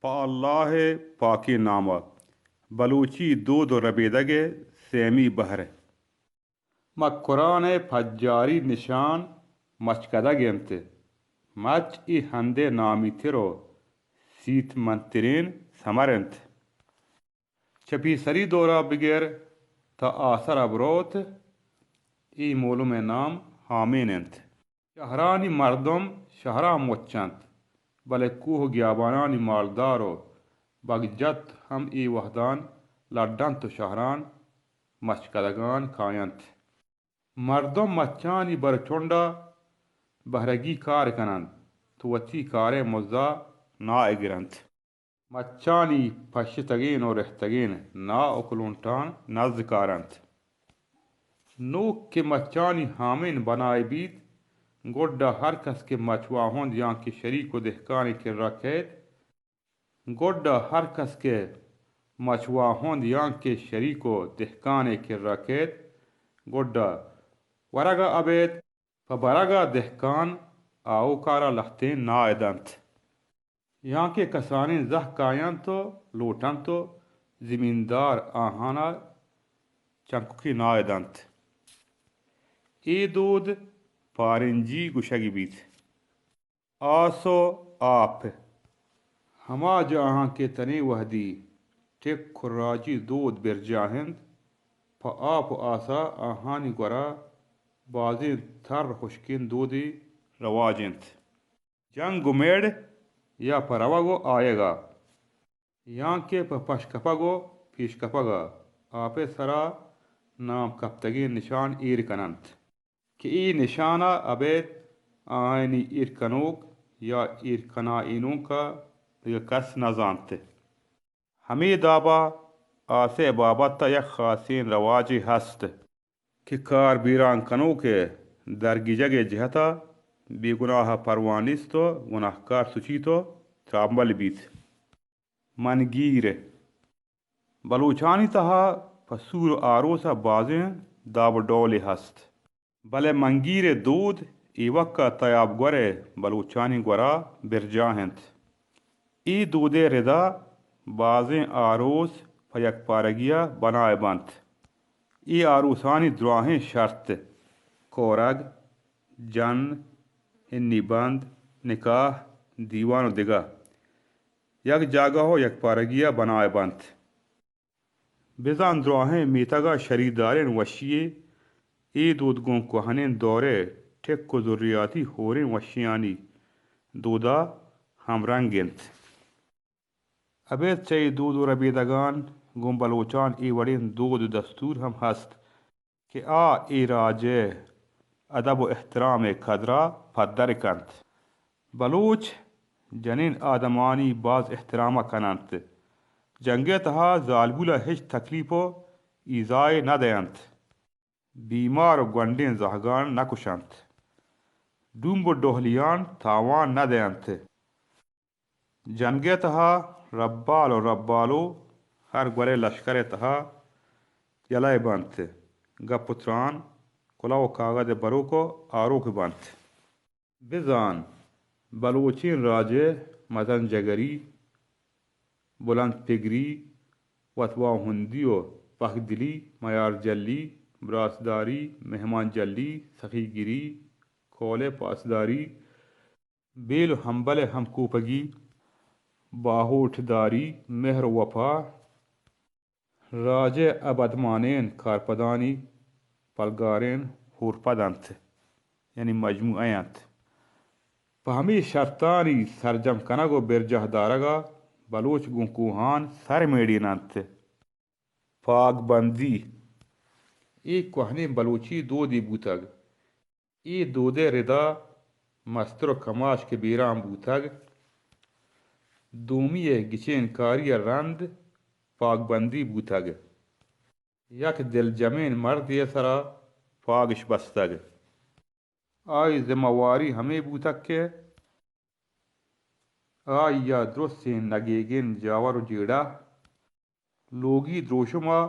پہ اللہ ءِ پاکیں نام ءَ۔ بلوچی دود ءُ ربیدگ ءِ سیمی بہر۔ مکران ءِ پجاری نشان مچکدگ اِنت۔ مچ اے ہند ءِ نامی تر ءُ سیت مندتریں ثمر اِنت۔ چہ پیسری دور ءَ بگر تا آسر ءَ بروت، اے مولم ءِ نام ہامین اِنت۔ شہرانی مردم شہراں مچ اَنت، بلے کوہ ءُ گیابانانی مالدار ءُ بگجت ہم اے وہداں لڈ اَنت ءُ شہراں مچکدگاں کاینت۔ مردم مچانی بر ءُ چنڈ ءَ بہرگی کار کن اَنت تو وتی کار ءِ مز ءَ ناہ گر اَنت۔ مچانی پشتگیں ءُ رہتگیں ناہ ءُ کلونٹاں نز کار اَنت۔ نوں کہ مچانی ہامین بنائے بیت، گڈا ہر کس کہ مچ واہند یانکہ شریک ءُ دہکانے کرا کئیت، گڈا ہر کس کہ مچ واہند یانکہ شریک ءُ دہکانے کرا کئیت، گڈا ورگ ءَ ابید پہ برگ ءَ دہکان آؤکارا لہتیں ناہ دنت۔ یانکہ کسانیں زہگ کاینت ءُ لوٹنت ءُ زمیندار آہانا چنکوکیں ناہ دنت۔ اے دود پارنجی گوشگ بیت۔ آس ءُ آپ۔ ہما جاہاں کہ تنی وہدی ٹک ءُ راجی دود برجاہ اِنت، پہ آپ ءُ آسا آہانی گورا بازیں تر ہشکیں دودے رواج اِنت۔ جنگ ءُ میڑ یا پہ روگ ءُ آیگ ءَ، یانکہ پہ پشکپگ ءُ پیشکپگ ءَ آپ ءِ سرا نام کپتگیں نشان ایر کن اَنت کہ اے نشان ءَ ابید آیانی ایر کنوک یا ایر کنائینوک ءَ دگہ کس نہ زانت۔ ہمے داب ءَ آس ءِ بابت ءَ یک خاصیں رواجے ہست کہ کار بیران کنوک ءِ درگیجگ ءِ جہت ءَ بے گناہ ءَ پرواہ نیست ءُ گناہکار سچیت ءُ ترامبل بیت۔ منگیر۔ بلوچانی تہا پہ سور ءُ آروس ءَ بازیں داب ءُ ڈولے ہست۔ بلے منگیر ءِ دود ایوک ءَ تیاب گور ءِ بلوچانی گورا برجاہ اِنت۔ اے دود ءِ ردا بازیں آروس پہ یکپارگی ءَ بنائے بنت۔ اے آروسانی دراہیں شرط، کورگ، جن، ہنی بند، نکاح، دیوان ءُ دگہ، یک جاگہ ءُ یکپارگی ءَ بنائے بنت۔ بزاں دراہیں میتگ ءَ شریداریں وشی یے، اے دود گوں کوہنیں دور ءِ ٹک ءُ زریاتی ہوریں وشیانی دود ءَ ہمرنگ اِنت۔ ابید چہ اے دود ءُ ربیدگاں گوں بلوچاں اے وڑیں دود ءُ دستور ہم ہست کہ آ اے راج ءِ ادب ءُ احترام ءِ کدر ءَ پدر کنت۔ بلوچ جنین آدمانی باز احترام ءَ کن اَنت۔ جنگ ءِ تہا زالبول ءَ ہچ تکلیپ ءُ ایزائے نہ دئینت۔ بیمار ءُ گونڈیں زہگاں نہ کش اَنت۔ ڈومب ءُ ڈوہلیاں تاوان نہ دئینت۔ جنگ ءِ تہا ربال ءُ ربالو ہر گورے لشکر ءِ تہا یلہ بنت۔ گپ ءُ تران، کلوہ ءُ کاگد ءِ بروک ءُ آروک بنت۔ بزان بلوچیں راج ءِ مزن جگری، بلند پگری، وتواہندی ءُ پہکدلی، میارجلی، براسداری، مہمان جلی، سخی گری، کول ءِ پاسداری، بیل ءُ ہمبل ءِ ہمکوپگی، باہوٹ داری، مہر ءُ وپا، راج ءِ ابدمانیں کارپدانی پلگاریں ہورپد اَنت، یعنی مجموعہ اَنت۔ پہ ہمے شرطانی سرجم کنگ ءُ برجاہ دارگ ءَ بلوچ گوں کوہان سر میڑین اَنت۔ پاگ بندی اے کوہنیں بلوچی دودے بوتگ۔ اے دود ءِ ردا مستر ءُ کماش کہ بیران بوتگ، دومی ءِ گچین کاری ءَ رند پاگ بندی بوتگ۔ یک دلجمیں مردے ءِ سرا پاگش بستگ۔ آئی ذمہ واری ہمے بوتگ کہ آئی ءَ درستیں نگیگیں جاور ءُ جیڑہ، لوگی دروشم ءَ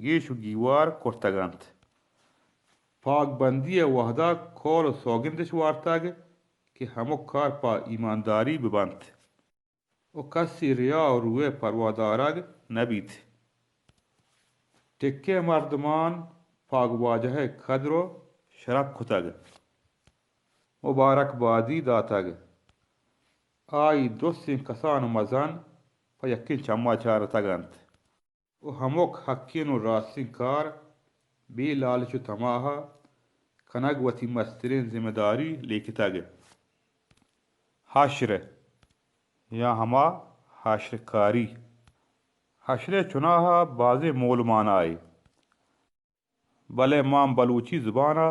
گیش ءُ گیوار کرتگ اَنت۔ پاگ بندی ءِ وہد ءَ کول ءُ سوگندش وارتگ کہ ہمک کار پہ ایمانداری بہ بنت۔ و کسی ریا و روئے پروا دارگ نبیت۔ ٹکئے مردمان پاگواجہئے قدر و شرپ کتگ، مبارکبادی داتگ۔ آئی درستیں کسان و مزن پہ یکیں چما چارتگ انت۔ و ہمک حقین و راستین کار بے لالچ و تماہ کنگ وتی مسترین ذمہ داری لیکتگ۔ حشر یا ہما حشر کاری۔ حشرئے چناہا بازیں مول مانائے، بلے ماں بلوچی زبانا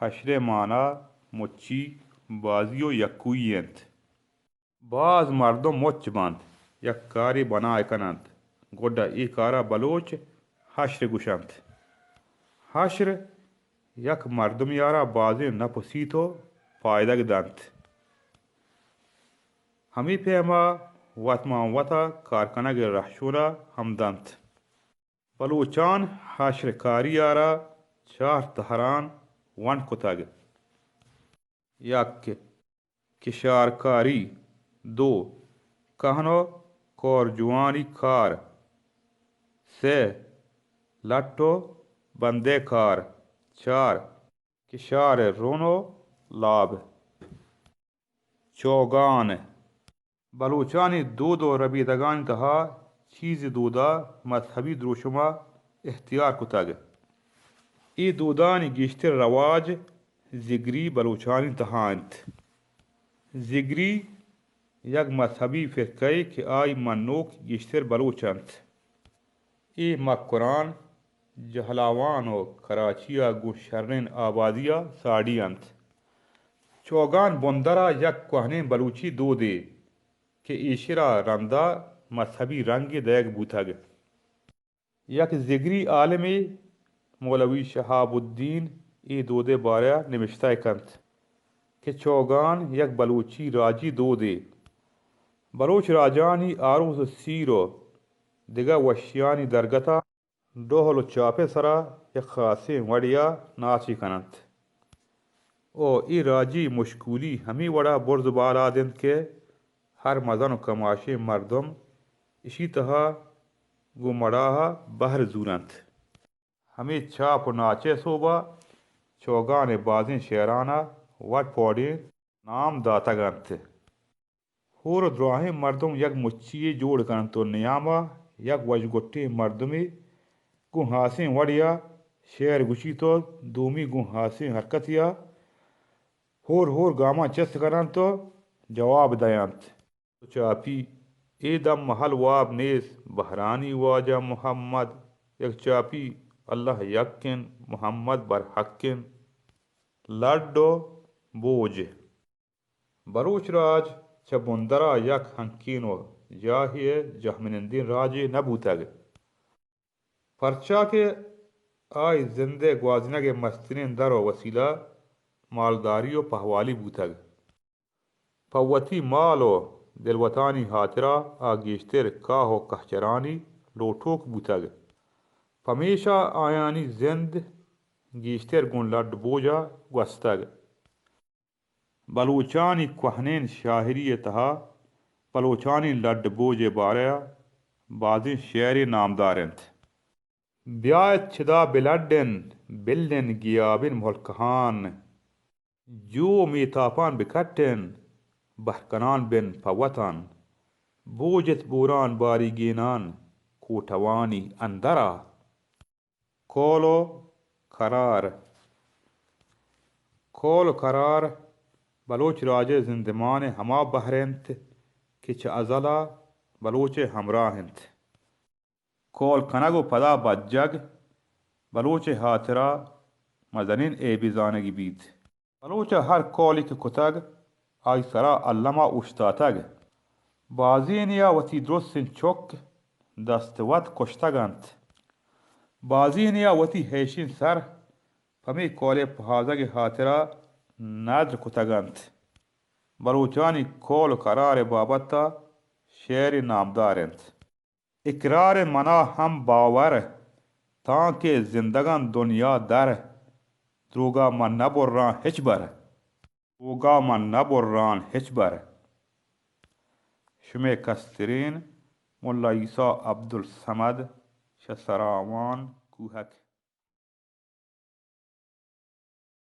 حشرئے مانا مچی، بازی و یکوئی انت۔ باز مردم مچ بنت، یک کارے بنائے کننت، گڈا اے کارا بلوچ حشر گوشنت۔ حشر یک مردمے آرا بازیں نپ و سیت و پائدگ دنت۔ ہمے پیما وت ماں وتا کار کنگئے رہشونا ہم دنت۔ بلوچان حشر کاری آرا چار تہران ونڈ کتگ۔ یک، کشارکاری۔ دو، کہن و کارجوانی کار۔ سے، لٹ و بندئے کار۔ چار، کشارئے رون و لاب۔ چوگان۔ بلوچانی دود و ربیدگانی تہا چیزے دودا مذہبی دروشما اختیار کتگ۔ اے دودانی گیشتر رواج زگری بلوچانی تہا انت۔ زگری یک مذہبی فرقہ یے کہ آئی منوک گیشتر بلوچ انت۔ اے مکران، جہلاوان و کراچیا گوں شرین آبادیا ساڑی انت۔ چوگان بندرا یک کوہنیں بلوچی دودے کہ ایشرا رندا مذہبی رنگے دئیگ بوتگ۔ یک زگری عالمے مولوی شہاب الدین اے دودئے بارہا نبشتہ کنت کہ چوگان یک بلوچی راجی دودے۔ بلوچ راجانی آروس و سیر و دگہ وشیانی درگتا ڈہل و چاپئے سرا یک خاصیں وڑیا ناچے کننت۔ و اے راجی مشکولی ہمے وڑا برز و بالاد انت کہ ہر مزن و کماشیں مردم اشی تہا گوں مڑاہا بہر زورنت۔ ہمے چاپ و ناچئے سوبا چوگانئے بازیں شعرانا وڑ پوڑیں نام داتگ انت۔ ہور و دراہیں مردم یک مچی یے جوڑ کننت و نیاما یک وژگٹیں مردمے گوں ہاسیں وڑیا شعر گوشیت و دومی گوں ہاسیں حرکتیا ہور ہور گاماں چست کننت و جواب دئینت۔ تو چاپی، اے دم مہل واب نیست، بہرانی واجہ محمد، یک چاپی، اللہ یک انت، محمد برحق انت۔ لڈ و بوج۔ بلوچ راج چہ بندرا یک ہنکین و جاہے ء جہمنندیں راجے نہ بوتگ، پرچا کہ آئی زند ء گوازینگ ء مستریں در و وسیلہ مالداری و پہوالی بوتگ۔ پہ وتی مال و دلوتانی ہاترا آ گیشتر کاہ و کہچرانی لوٹوک بوتگ، پمیشا آیانی زند گیشتر گوں لڈ بوجا گوستگ۔ بلوچانی کوہنیں شاعری ء تہا بلوچانی لڈ بوج ء بارہ ء بازیں شعرے نامدار انت۔ بیا ات چدا بلڈن، بلن گیابن ملکہان، جو میتاپان بکٹن، بہر کنان بن پہ وطن، بوج ات بوران باریگینان کوٹوانی اندرا۔ کول و کرار۔ کول و کرار بلوچ راج ء زندمان ء ہما بہر انت کہ چہ ازل ء بلوچ ء ہمراہ انت۔ کول کنگ و پدا بجگ بلوچ ء ہاترا مزنیں ایبے زانگی بیت۔ بلوچ ء ہر کولے کہ کتگ، آئی سرا الما اوشتاتگ۔ بازینے ء وتی درستیں چک دست وت کشتگ انت۔ بازینے ء وتی ہیشیں سر پمے کول ء پہازگ ء ہاترا ندر کتگ انت۔ بلوچانی کول و کرار ء بابت ء شعرے نامدار انت۔ اقرار منا ہم باور، تانکہ زندگاں دنیا در، دروگا من نہ براں ہچبر، دروگا من نہ براں ہچبر۔ شمئے کسترین ملا عیسی عبدالصمد، شہ سراوان کوہک۔